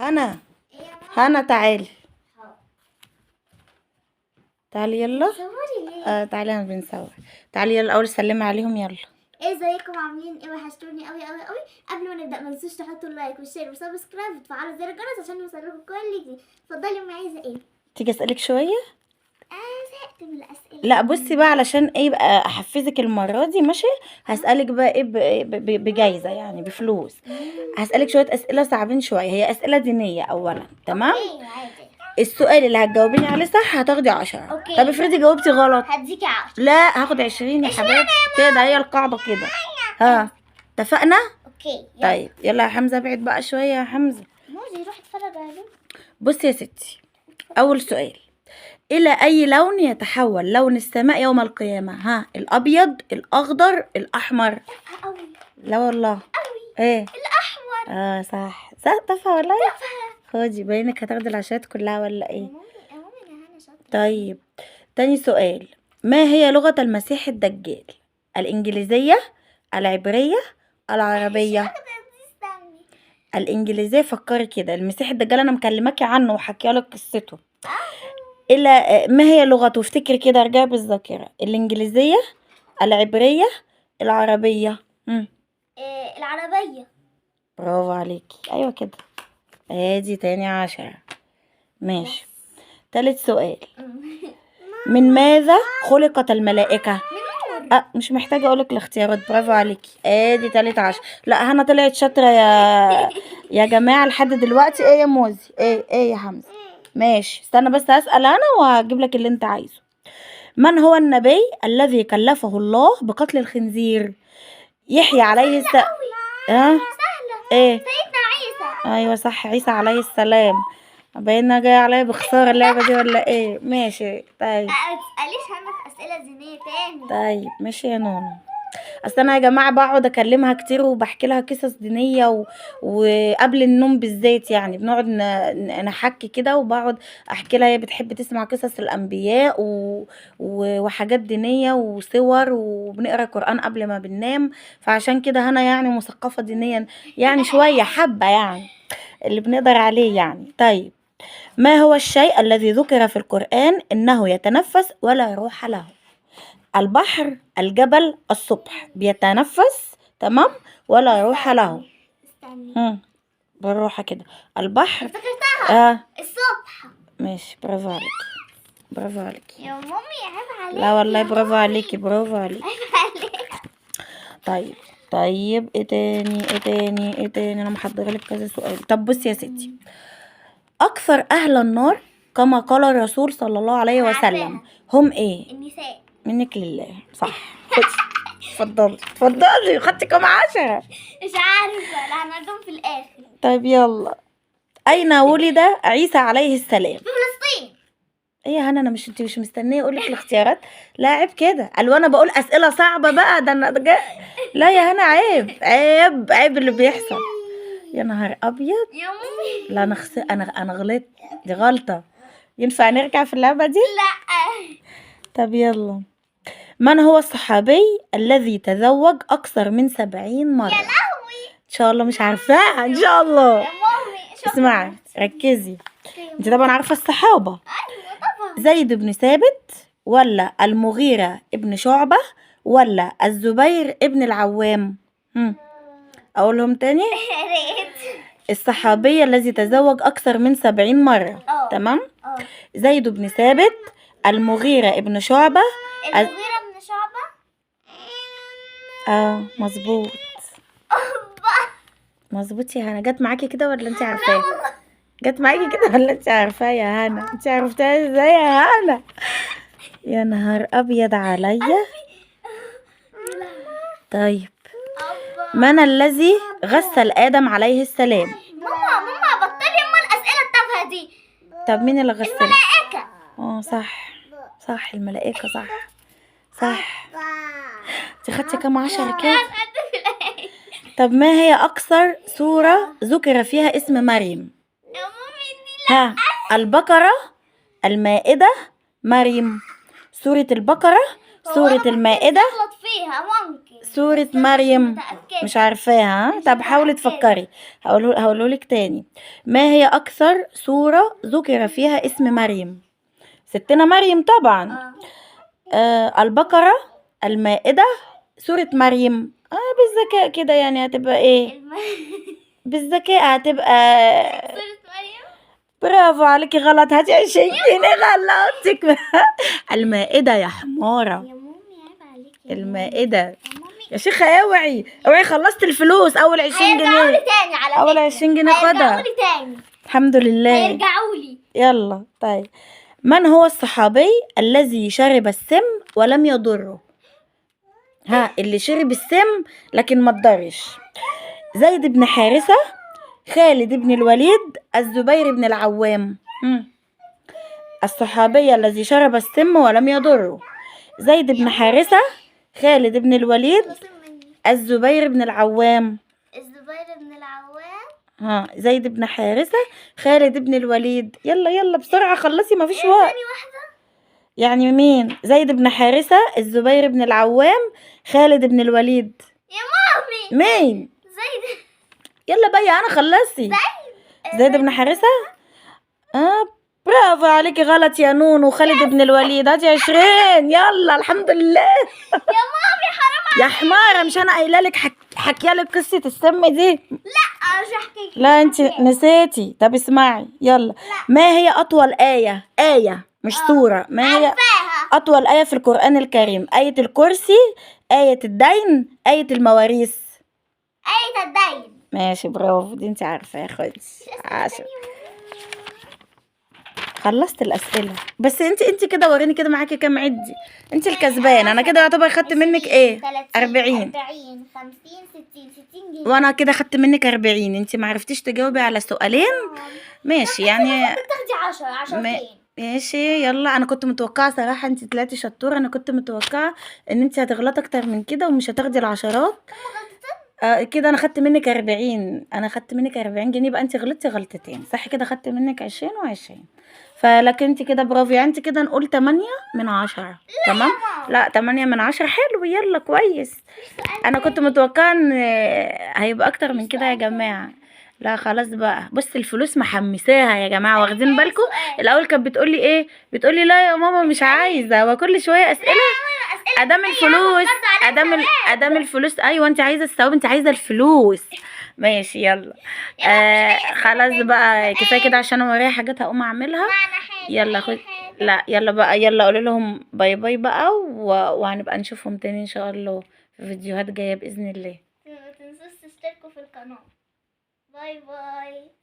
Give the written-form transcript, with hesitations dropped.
هنا. ايه يا ماما؟ هنا تعالي. حاضر. تعالي يلا. صوري ليه؟ آه تعالي، انا بنصور. تعالي يلا الاول سلمي عليهم يلا. ايه ازيكم عاملين ايه؟ وحشتوني قوي قوي قوي. قبل ما نبدا ما تنسوش تحطوا ال like وال share و subscribe وتفعلوا زر الجرس عشان يوصلكم كل جديد. اتفضلي امي، عايزه ايه؟ تيجي اسالك شويه. انا زهقت من الاسئله. لا بصي بقى، علشان ايه بقى احفزك المره دي، ماشي؟ هسالك بقى ايه بجايزه يعني بفلوس. هسالك شويه اسئله صعبين شويه، هي اسئله دينيه اولا، تمام؟ okay عادي. السؤال اللي هتجاوبيني عليه صح هتاخدي 10. okay. طب افرضي جاوبتي غلط؟ هديكي 10. لا هاخد 20 يا حبيبتي، كده هي القاعده كده. ها اتفقنا؟ okay يلا. طيب يلا يا حمزه، ابعد بقى شويه يا حمزه. موزي روح اتفرج عليه. بصي يا ستي، اول سؤال: الى اي لون يتحول لون السماء يوم القيامه؟ ها، الابيض، الاخضر، الاحمر؟ قوي. لا والله. قوي. ايه؟ الاحمر. اه صح صح، تفا والله. خدي باينك هتاخدي العشرات كلها ولا ايه؟ يا مامي يا مامي، انا هنا شاطره. طيب تاني سؤال: ما هي لغة المسيح الدجال؟ الإنجليزية، العبرية، العربية؟ استني. الإنجليزية. فكري كده، المسيح الدجال أنا مكلماكي عنه وحكي لك قصته. إلى ما هي لغته؟ افتكري كده، ارجعي بالذاكرة. الإنجليزية، العبرية، العربية. إيه العربيه. برافو عليكي، أيوة كده. ادي تاني 10. ماشي، تالت سؤال: من ماذا خلقت الملائكة؟ من نور. أه مش محتاجة أقولك الاختيارات، برافو عليكي. ادي تالت 10. لا هنا طلعت شاطرة يا جماعة لحد دلوقتي. ايه يا موزي؟ ايه ايه يا حمزة؟ ماشي استنى بس هسأل انا وهجيب لك اللي انت عايزه. من هو النبي الذي كلفه الله بقتل الخنزير؟ يحيى عليه السلام. اه سهله. ايه؟ سيدنا عيسى. ايوه صح، عيسى عليه السلام. باينه جايه عليا بخساره اللعبه دي ولا ايه؟ ماشي طيب. لا ما تسأليش هنا في أسئلة دينية تاني. طيب ماشي يا نونو. اصل انا يا جماعه بقعد اكلمها كتير وبحكي لها قصص دينيه وقبل النوم بالذات يعني بنقعد نحكي كده، وبقعد احكي لها، هي بتحب تسمع قصص الانبياء وحاجات دينيه وصور، وبنقرا قران قبل ما بننام، فعشان كده انا يعني مثقفه دينيا يعني شويه حبه يعني اللي بنقدر عليه يعني. طيب ما هو الشيء الذي ذكر في القرآن إنه يتنفس ولا روح له؟ البحر، الجبل، الصبح. بيتنفس تمام ولا روح له. استني. بالروحة كده. البحر. افتكرتها. اه الصبح. ماشي، برافو عليكي، برافو عليكي. يا مامي عيب عليك. لا والله يا برافو مامي. عليكي، برافو عليكي. عيب عليك. طيب طيب، ايه تاني ايه تاني ايه تاني؟ انا محضره لك كذا سؤال. طب بصي يا ستي، اكثر اهل النار كما قال الرسول صلى الله عليه أنا وسلم عارفاها. هم ايه؟ النساء. منك لله، صح. خدي اتفضلي اتفضلي، خدتي كام 10؟ مش عارفة، لا هنعدهم في الآخر. طيب يلا، اين ولد عيسى عليه السلام؟ في فلسطين. ايه يا هنا، انا مش انت مش مستنيه اقول لك الاختيارات؟ لا عيب كده، قالوا انا بقول اسئله صعبه بقى، ده انا لا يا هنا عيب عيب عيب اللي بيحصل. يا نهار ابيض. يا مامي. لا انا انا غلطت، دي غلطه. ينفع نرجع في اللعبه دي؟ لا. طب يلا، من هو الصحابي الذي تزوج اكثر من 70 مره؟ يا لهوي. ان شاء الله مش عارفاها ان شاء الله. يا مامي شكرا. اسمعي ركزي، انت طبعا عارفه الصحابه. ايوه طبعا. زيد بن ثابت ولا المغيرة ابن شعبة ولا الزبير ابن العوام؟ اقولهم تاني؟ يا ريت. الصحابي الذي تزوج اكثر من 70 مرة. تمام. زيد بن ثابت، المغيرة ابن شعبة، المغيرة بن شعبة. مظبوط. مظبوط يا هنا. جت معاكي كده ولا انت عارفاه؟ جت معاكي كده ولا انت عارفاه يا هنا؟ انت عرفتها ازاي يا هنا؟ يا نهار ابيض عليا. طيب من الذي غسل ادم عليه السلام؟ ماما ماما بطلي اما الاسئله التافهه دي. طب مين اللي غسله؟ الملائكه. صح صح، الملائكه، صح صح. انت خدتي كام 10 كده؟ طب ما هي اكثر سوره ذكر فيها اسم مريم؟ يا مامي دي. ها، البقره، المائده، مريم. سوره البقره، سورة ممكن المائدة، اغلط فيها ممكن، سورة بس أنا مش مريم. متأكدة. مش عارفاها؟ ها؟ مش طب حاولي متأكدة. تفكري. هقوله لك تاني. ما هي أكثر سورة ذكر فيها اسم مريم؟ ستنا مريم طبعا. البقرة، المائدة، سورة مريم. بالذكاء كده يعني هتبقى ايه؟ بالذكاء هتبقى سورة مريم. برافو عليكي. غلط، هاتي 20 جنيه. غلطتك. المائدة يا حمارة. يا مامي عيب عليكي يا مامي. المائدة. يا مامي. يا شيخة اوعي اوعي، خلصت الفلوس. اول 20 هيرجعوا لي جنيه. تاني على اول فكرة. 20 جنيه خدها. هيرجعوا لي تاني. الحمد لله. هيرجعوا لي. يلا طيب، من هو الصحابي الذي شرب السم ولم يضره؟ ها، اللي شرب السم لكن ما تضرش. زيد بن حارثة، خالد بن الوليد، الزبير بن العوام. الصحابي الذي شرب السم ولم يضره. زيد بن حارثة، خالد بن الوليد، خلصين مني. الزبير بن العوام. الزبير بن العوام. ها، زيد بن حارثة، خالد بن الوليد. يلا يلا بسرعة خلصي، مفيش وقت. تاني واحدة. يعني مين؟ زيد بن حارثة، الزبير بن العوام، خالد بن الوليد. يا مامي. مين؟ زيد. يلا بيا انا خلصي. زيد بن حارثة. برافو عليكي. غلط يا نونو. خالد بن الوليد. هاتي 20. يلا الحمد لله. يا مامي حرام. يا حمارة، مش انا قايله لك حكي لك قصة السم دي؟ لا مش هحكي. لا انت نسيتي. طب اسمعي يلا. ما هي اطول آية؟ آية مش سورة. ما هي عارفاها. أطول آية في القرآن الكريم؟ آية الكرسي، آية الدين، آية المواريث. آية الدين. ماشي برافو، دي انت عارفة يا خدي. عشان خلصت الأسئلة. بس انت كده وريني كده معاكي كام، عدي. انت الكسبان. انا كده يعتبر خدت منك ايه؟ 40. 40 50 60 60 جنيه. وانا كده خدت منك 40. انت ما عرفتيش تجاوبي على سؤالين. ماشي يعني تاخدي 10 عشرتين. ماشي يلا. انا كنت متوقعه صراحة انت طلعتي شطوره. انا كنت متوقعه ان انت هتغلطي اكتر من كده ومش هتاخدي العشرات. كده انا خدت منك 40. انا خدت منك 40 جنيه، يبقى انت غلطتي غلطتين صح كده. خدت منك 20 و20، فلكن انت كده برافو. يعني انت كده نقول 8 من 10. تمام؟ لا 8 من 10 حلو. يلا كويس. انا كنت متوقعه ان هيبقى اكتر من كده يا جماعة. لا خلاص بقى. بص الفلوس محمساها يا جماعة، واخدين بالكم؟ الاول كانت بتقولي ايه؟ بتقولي لا يا ماما مش عايزه، وكل شوية اسئلة. ادام الفلوس، ادام الفلوس. ايوه انت عايزه الثواب، انت عايزه الفلوس. ماشي يلا. خلاص بقى كفاية كده عشان انا ورايا حاجات هقوم اعملها. يلا خد. لا يلا بقى، يلا قولي لهم bye bye بقى، وهنبقى نشوفهم تاني ان شاء الله في فيديوهات جاية باذن الله. ما تنسوش تشتركوا في القناة. bye bye.